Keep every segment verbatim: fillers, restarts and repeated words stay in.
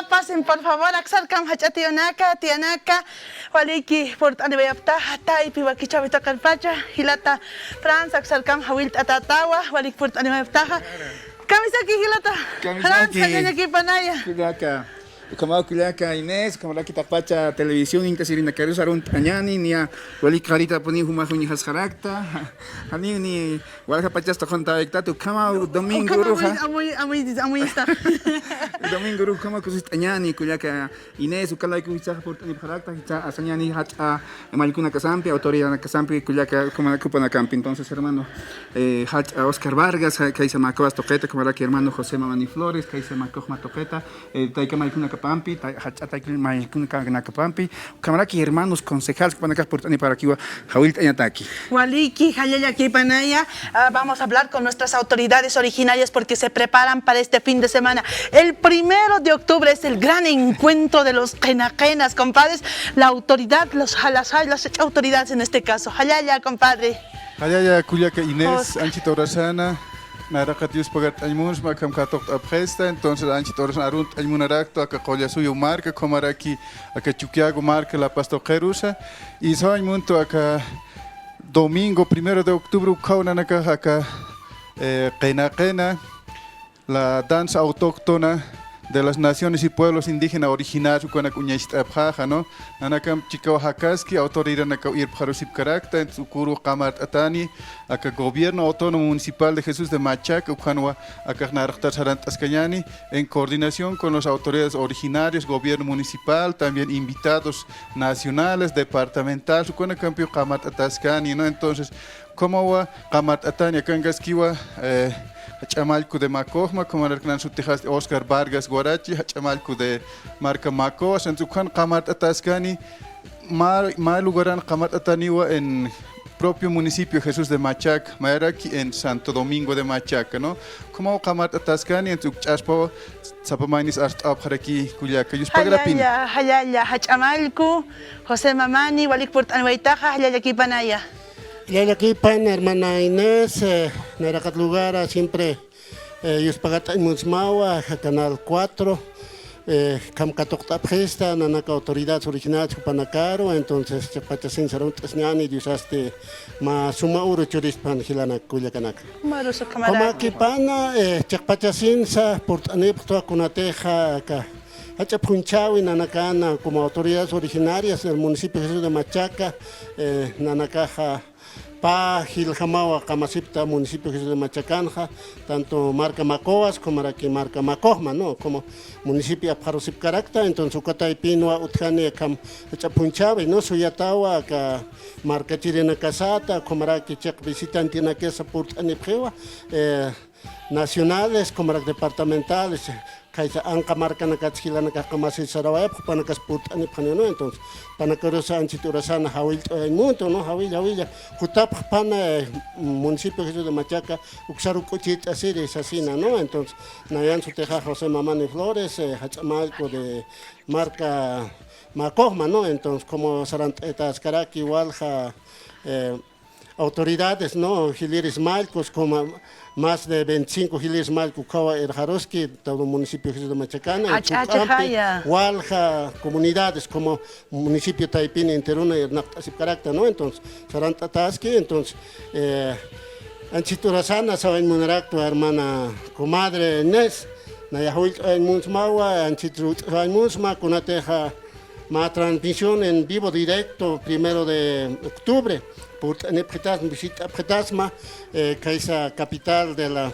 Pasen, por favor, aksarkam jach'a tiyunaka, tiyanaka, waliki purt'aniwayaptaxa, taypi wakichäwi tuqirpacha, jilata Franz, aksarkam jawillt'atätawa, waliki purt'aniwayaptaxa. Kamisaki jilata Franz, kamisaki. Jallallakipanaya. Kullaka. Ukhamaw kullaka Inés, ukhamaraki taqpacha televisión Inti Sirinakarus arunt'añäni, niya walik qaritapuni jumax uñjasxarakta, janiw ni walja pachas tuqintawayktati, ukhamaw domingo uruxa. Amuy, amuy, amuy, amuy está. Domingo uruxa ukhamaw kusist'añäni, kullaka Inés, uka layku jichhax purt'anipxarakta, jichhax asañäni jach'a mallkunakasampi, autoridadnakasampi, kullaka, ukhama, jupanakampi. Entonces, hermano, eh, jach'a Oscar Vargas, ja-, kaysa Macoas tuqita, ukhamaraki hermano José Mamani Flores, kaysa Macojma tuqita, eh, tayka mallkunakapampi, tay-, jach'a tayka mallkunakapampi, ukhamaraki hermanos concejales, jupanakax purt'anipxarakiwa, jawillt'añataki. Waliki, jallallakipanaya, ah, vamos a hablar con nuestras autoridades originarias porque se preparan para este fin de semana. El primero de octubre es el gran encuentro de los qina qinas, compadres. La autoridad, los, las, las autoridades en este caso. Jallalla, compadre. Jallalla, kullaka Inés, anchhit urasana. Nayraqat Dios pagart'añ munsma, akham katuqt'apxista, entonces anchhit urasana arunt'añ munaraktu, aka Qullasuyu marka, ukhamaraki aka Chukiyawu marka, La Paz tuqirusa. Y sawañ muntu aka domingo primero de octubre, ukkhaw nanakax aka, eh, qina qina, la danza autóctona de las naciones y pueblos indígenas originarios, ukanak uñacht'apxaxa, ¿no? Nanakamp chikaw jakaski, autoridadnakaw irpxarusipkarakta, entonces ukuru qamart'atani, aka Gobierno Autónomo Municipal de Jesús de Machaca, ukhanwa akax nayraqatar sarant'askañäni, en coordinación con las autoridades originarias, gobierno municipal, también invitados nacionales, departamentales, ukanakampiw qamart'ataskani, ¿no? Entonces, ukhamawa qamart'atani, akankaskiwa, eh, jach'a mallku de Macojma, ukhamaraki nan sutixasti Oscar Vargas Guarachi, jach'a mallku de marka Macoas, entonces ukhan qamart'ataskani, mä, mä lugaran qamart'ataniwa en propio municipio Jesús de Machaca, mayaraki en Santo Domingo de Machaca, ¿no? Ukhamaw qamart'ataskani, entonces ukch'aspawa, sapa maynis arst'apxaraki kullaka, yuspagarapini. Jallalla, jallalla, jach'a mallku, José Mamani, walik purt'aniwaytaxa, jallallakipanaya. Jallallakipan, hermana Inés, eh, nayraqat lugara, siempre, eh, yuspagart'añ munsmawa, Canal cuatro, eh, akham katuqt'apxista, nanaka autoridades originarias jupanakaru, entonces, chiqpachasin sarunt'asiñäni, Diosasti mä suma uru churispan jilanak kullakanaka. Jumakipana, eh, chiqpachasinsa purt'anipxtwa kunatixa aka jach'a phunchhäwi nanakana, como autoridades originarias del municipio Jesús de Machaca, eh, nanakaxa pä jiljamawa qamasipta municipio Jesús de Machacanxa, tanto marka Macoas, ukhamaraki marka Macojma, ¿no? Como municipio apxarusipkarakta, entonces uka taypinwa utjani akham jach'a phunchhäwi, ¿no? Suyatawa aka markachirinakasata, ukhamaraki chiq visitantenakasa purt'anipxiwa, eh, nacionales, ukhamaraki departamentales, khaysa anqa markanakats jilanakax qamasir sarawayapxi, jupanakas purt'anipxaniwa, ¿no? Entonces, jupanakarusa anchhit urasana jawillt'ayañ muntu, ¿no? Jawilla, jawilla. Jutapxpana, eh, municipio Jesús de Machaca, uksar uk'uchit'asiri sasina, ¿no? Entonces, nayan sutixa José Mamani Flores, eh, jach'a mallku de marka Macojma, ¿no? Entonces, como sarant'ataskaraki walja, eh, autoridades, ¿no? Jilïris mallkus, como más de veinticinco jilïris mallku ukkhawa irxaruski, todo municipio Jesús de Machacana, y juk'ampi walja comunidades, como municipio taypin enterona irnaqt'asipkarakta, ¿no? Entonces, sarant'ataski, entonces, eh, anchhit urasana sawañ munaraktwa, hermana comadre Inés, naya jawillt'ayañ munsmawa, anchhit ruch'ayañ munsma, kunatixa mä transmisión en vivo directo, primero de octubre, purt'anipxitasma, visit'apxitasma, eh, khaysa capital de la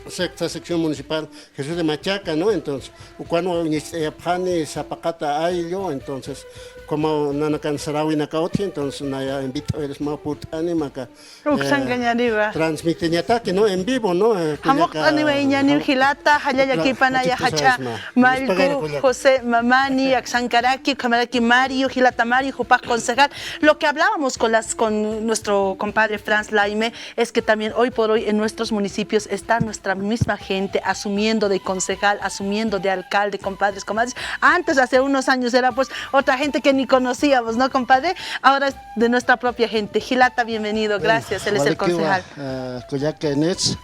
sexta sección municipal, Jesús de Machaca, ¿no? Entonces, ukanwa uñacht'ayapxani sapaqata ayllu, entonces, como nanakan saräwinaka utji, entonces, naya invit'awayirisma purt'ani, maka, uksankañäniwa, eh, transmitiñataki, ¿no? En vivo, ¿no? Eh, kullaka, jamuqt'aniwayañäniw jilata, jallallakipanaya jach'a mallku José Mamani, aksankaraki, ukhamaraki Mario, jilata Mario, jupax concejal. Lo que hablábamos con las, con nuestro compadre Franz Laime, es que también hoy por hoy en nuestros municipios está nuestra misma gente asumiendo de concejal, asumiendo de alcalde, compadres, comadres. Antes, hace unos años, era pues otra gente que ni conocíamos, ¿no, compadre? Ahora es de nuestra propia gente. Jilata, bienvenido. Gracias. Él es el concejal. Walikiwa, eh, kullaka Inés,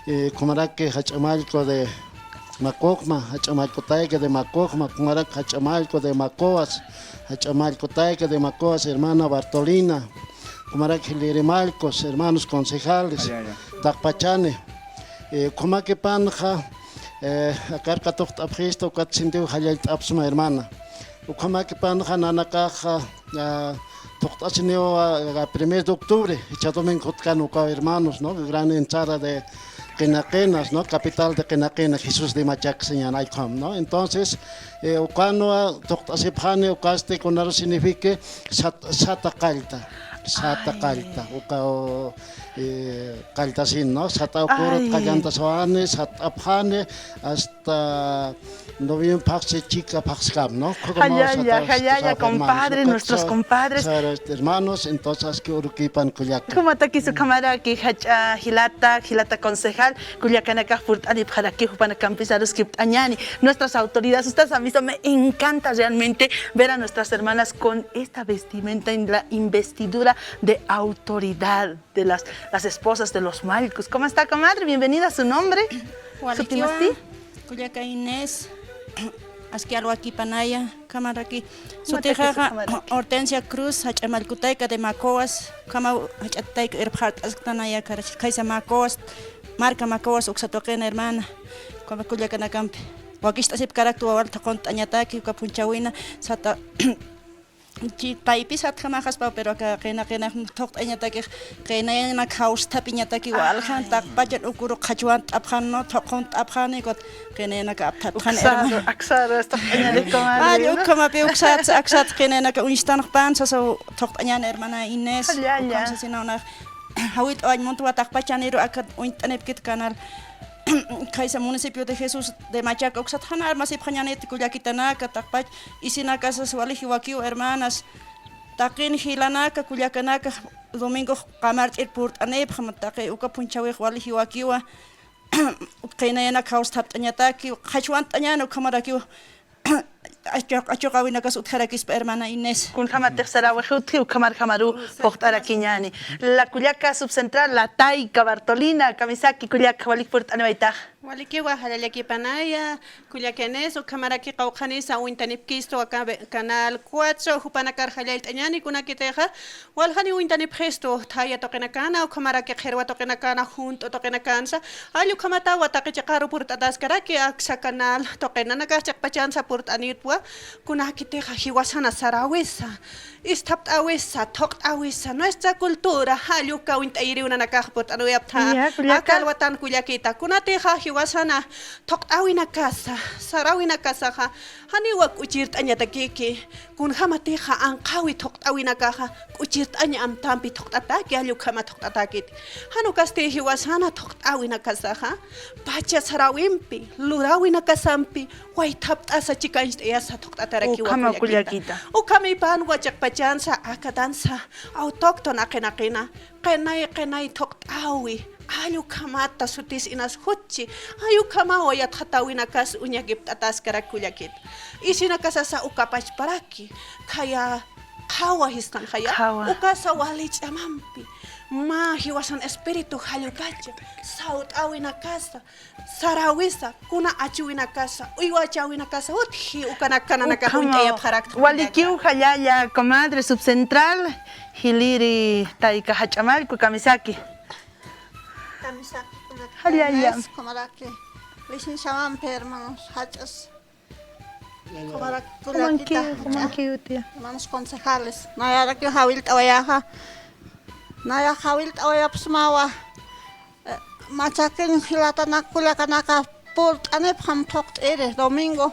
eh, ukhamaraki jach'a mallku de Macoqma, jach'a mallkutayki de Macoqma, ukhamaraki jach'a mallku de Macoas, jach'a mallkutayki de Macoas, hermana Bartolina, ukhamaraki jilïri mallkus, hermanos concejales, taqpachani. Eh, ukhamakipanxa, eh, akar katuqt'apxistu, ukat sintiw jallallt'apsma, hermana. Ukhamakipanxa nanakaxa, ah, thuqt'asiniw, ah, primer de octubre, jichha domingo jutkan ukaw, hermanos, ¿no? Gran entrada de Qinaqinas, ¿no? Capital de Qinaqina, Jesús de Machaca sañäni, ukham, ¿no? Entonces, eh, ukanwa thuqt'asipxani, ukasti kunaru signifique sat-, sata qallta, sata qallta, uka, eh, qalltasin, ¿no? Sata ukürut qallt'asipxani, sat'apxani, hasta noviembre phaxsi chika phaxskam, ¿no? Jallalla, jallalla, compadre, nuestros compadres. Hermanos, entonces, que urukipan kullaka. Ukhamataki, ukhamaraki, jach'a jilata, jilata concejal, kullakanakax purt'anipxaraki, jupanakampis aruskipt'añäni. Nuestras autoridades, ustedes han visto, me encanta realmente ver a nuestras hermanas con esta vestimenta en la investidura de autoridad de las, las esposas de los mallkus. ¿Cómo está, comadre? Bienvenida, ¿su nombre? Walikiwa, ¿su timasti? Kullaka Inés, aski alwakipanaya, ukhamaraki. Sutixaxa Hortensia Cruz, jach'a mallkutayka de Macoas, ukhamaw jach'a tayka irpxart'asktanaya, kaysa Macoas, marca Macoas uksa tuqina, hermana. Ukhama kullakanakampi wakicht'asipkarakta wal thuqunt'añataki, uka phunchhawina, sata Chi-, paypis atjamaxaspa, pero aka qina qina thuqt'añatakix, qinayanak jawsthapiñataki, waljan taqpachan ukuru qhachwant'apxan, ¿no? Thuqunt'apxani, ukat qinayanak apthatxan, hermano. Aksaru, aksaru, thuqt'añani, comadre, ¿no? Ay, ukhamapi uksat, aksat qinayanak uñstanxpan, sasa thuqt'añani, hermana Inés. Ukham sasina unax, jawillt'awañ muntwa taqpachaniru aka uñt'anipkit canal. Kaysa municipio de Jesús de Machaca uksat jan armasipxañaniti kullakitanaka, taqpach isinakasas wali jiwakiw, hermanas. Taqin jilanaka, kullakanaka, domingo qamarch'ir purt'anipxam, taqi uka phunchhawix wali jiwakiwa. Qinayanak jawsthapiñataki, qhachwant'añani, ukhamarakiw. Achuq-, achuqawinakas utjarakispa, hermana Inés. Kunjamatix sarawix utji, ukhamarjamaru phuqt'arakiñani. La kullaka subcentral, la tayka Bartolina, kamisaki kullaka, walik purt'aniwaytax. Walikiwa, jallallakipanaya, kullaka Inés, ukhamaraki qawqhanisa uñtanipkistu aka be-, canal cuatro, jupanakar jallallt'añani, kunakitixa, Waljani uñtanipxistu thaya tuqinakana, ukhamaraki qhirwa tuqinakana, junt'u tuqinakansa, jall ukhamatawa taqi chiqaru purt'ataskaraki, aksa canal tuqinanakax chiqpachansa purt'anitwa, kunakitixa jiwasana saräwisa, isthapt'äwisa, thuqt'äwisa, nuestra cultura, jall uka uñt'ayiriw nanakax purt'aniwayaptha, aka alwatan kullakita, kunatixa jiwasana thuqt'äwinakasa, saräwinakasaxa, janiwa k'uchirt'añatakiki, kunjamatixa anqhäwi thuqt'äwinakaxa, k'uchirt'añ amtampi thuqt'ataki, jall ukhama thuqt'atakiti. Jan ukasti jiwasana thuqt'äwinakasaxa, pacha saräwimpi, luräwinakasampi, waythapt'asa chikancht'ayasa thuqt'atarakiwa kullakita. Ukhamipanwa chiqpachansa, aka danza autóctona qinaqina, qinay, qinay thuqt'äwi, jall ukhamata sutis inas jutchi, jall ukhamawa yatxatäwinakas uñakipt'ataskarak kullakita. Isinakasasa uka pachparaki, khaya qhawa jisqanxaya, ukasa wali ch'amampi, mä jiwasan espíritu jall ukacha, sawt'äwinakasa, saräwisa, kuna achuwinakasa, uywachäwinakasa, utji ukanak kananakax uñt'ayapxarakta. Walikiw jallalla, comadre subcentral, jiliri tayka jach'a mallku, kamisaki. Kamisaki, comadre. Jallalla. Inés, comadre, licenciawanpi, hermanos, jach'as. Comadre, kullakita, hermanos concejales, nayarakiw jawillt'awayaxa, nayax jawillt'awayapxsmawa. Eh, Machaquiñ jilatanak kullakanaka purt'anipxam thuqt'iri, domingo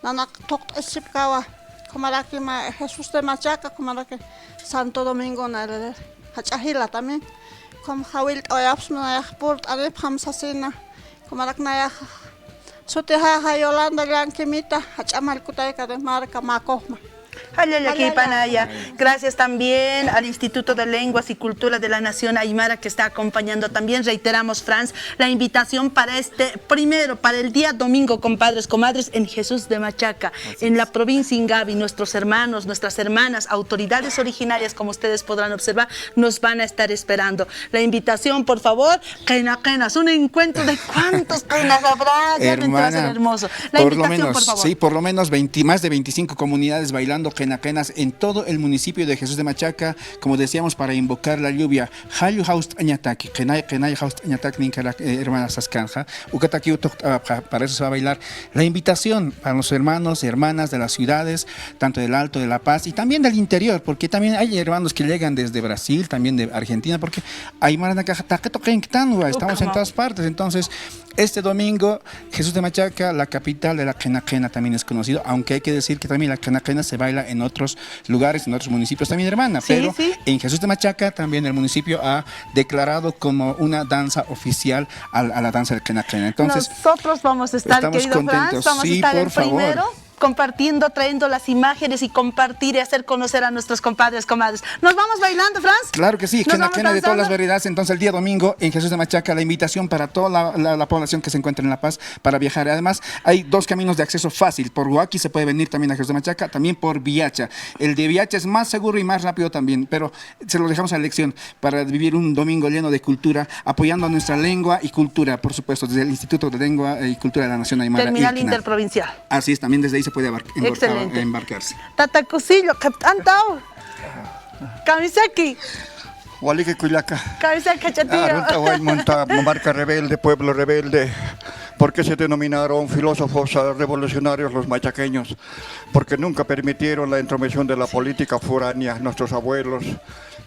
nanak thuqt'asipkawa. Ukhamaraki mä Jesús de Machaca, ukhamaraki Santo Domingo nayariri, jach'a jila también. Ukham jawillt'awayapxsma, nayax purt'anipxam sasina. Ukhamarak nayax sutixa Yolanda Llanquimita, jach'a mallkutayka de marca Macojma. Jallalla, jallalla. Gracias también al Instituto de Lenguas y Cultura de la Nación Aymara que está acompañando también. Reiteramos, Franz, la invitación para este primero, para el día domingo, compadres, comadres, en Jesús de Machaca, en la provincia Ingavi. Nuestros hermanos, nuestras hermanas, autoridades originarias, como ustedes podrán observar, nos van a estar esperando. La invitación, por favor, qina qinas, un encuentro de cuántos qinas habrá. Ya me entró a ser hermoso. La invitación, por favor. Hermana, por lo menos, sí, por lo menos veinte, más de veinticinco comunidades bailando qina qinas en todo el municipio de Jesús de Machaca, como decíamos, para invocar la lluvia. Jallu jawst'añataki, qinay, qinay jawst'añataki, ninkarak, eh, hermana Sascanja. Ukataki utuq, ah, pa-, para eso se va a bailar. La invitación para los hermanos y hermanas de las ciudades, tanto del Alto, de La Paz y también del interior, porque también hay hermanos que llegan desde Brasil, también de Argentina, porque aymaranakaxa taqi tuqinktanwa, estamos en todas partes. Entonces, este domingo, Jesús de Machaca, la capital de la qina qina, también es conocido, aunque hay que decir que también la qina qina se baila en otros lugares, en otros municipios también, hermana, pero en Jesús de Machaca también el municipio ha declarado como una danza oficial a, a la danza del qina qina. Entonces, nosotros vamos a estar, querido Franz, vamos a estar el primero compartiendo, trayendo las imágenes y compartir y hacer conocer a nuestros compadres, comadres. ¿Nos vamos bailando, Franz? Claro que sí, qina qina de todas las variedades. Entonces, el día domingo en Jesús de Machaca, la invitación para toda la, la, la población que se encuentra en La Paz para viajar. Además, hay dos caminos de acceso fácil. Por Huaki se puede venir también a Jesús de Machaca, también por Viacha. El de Viacha es más seguro y más rápido también, pero se lo dejamos a la elección para vivir un domingo lleno de cultura, apoyando a nuestra lengua y cultura, por supuesto, desde el Instituto de Lengua y Cultura de la Nación Aymara, Terminal Interprovincial. Así es, también desde ahí se puede abar-, embar-, embarcarse. Tata Kusillo, qhipt'antaw. Kamisaki. Waliki kullaka. Kamisaki, kachatiyo. Arunta Waymonta, marca rebelde, pueblo rebelde. ¿Por qué se denominaron filósofos, ah, revolucionarios los machaqueños? Porque nunca permitieron la intromisión de la política foránea. Nuestros abuelos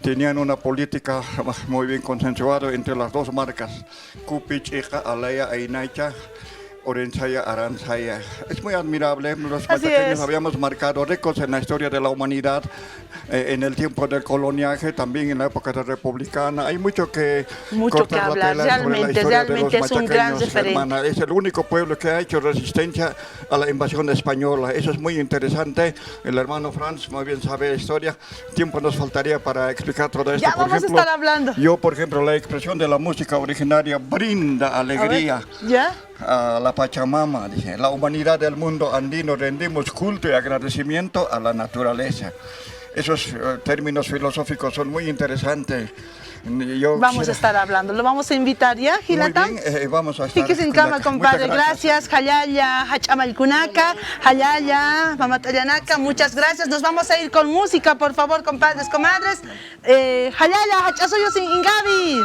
tenían una política muy bien consensuada entre las dos marcas, Kupi, Ch'iqa, Alaya, Aynaycha, Orensaya, Aransaya. Es muy admirable. Los machaqueños habíamos marcado récords en la historia de la humanidad, eh, en el tiempo del coloniaje, también en la época de republicana. Hay mucho que cortar la tela sobre la historia de los machaqueños, hermana. Es el único pueblo que ha hecho resistencia a la invasión española. Eso es muy interesante. El hermano Franz muy bien sabe historia. Tiempo nos faltaría para explicar todo esto. Ya vamos a estar hablando. Por ejemplo, yo, por ejemplo, la expresión de la música originaria brinda alegría a la Pachamama, dice. La humanidad del mundo andino rendimos culto y agradecimiento a la naturaleza. Esos, eh, términos filosóficos son muy interesantes. Vamos a estar hablando. Lo vamos a invitar, ¿ya, Jilata? Muy bien, eh, vamos a estar escuchando. Muchas gracias. Gracias, jallalla jach'a mallkunaka, jallalla mamat'allanaka, muchas gracias. Nos vamos a ir con música, por favor, compadres, comadres. Eh, jallalla jach'a suyu sin Ingavi.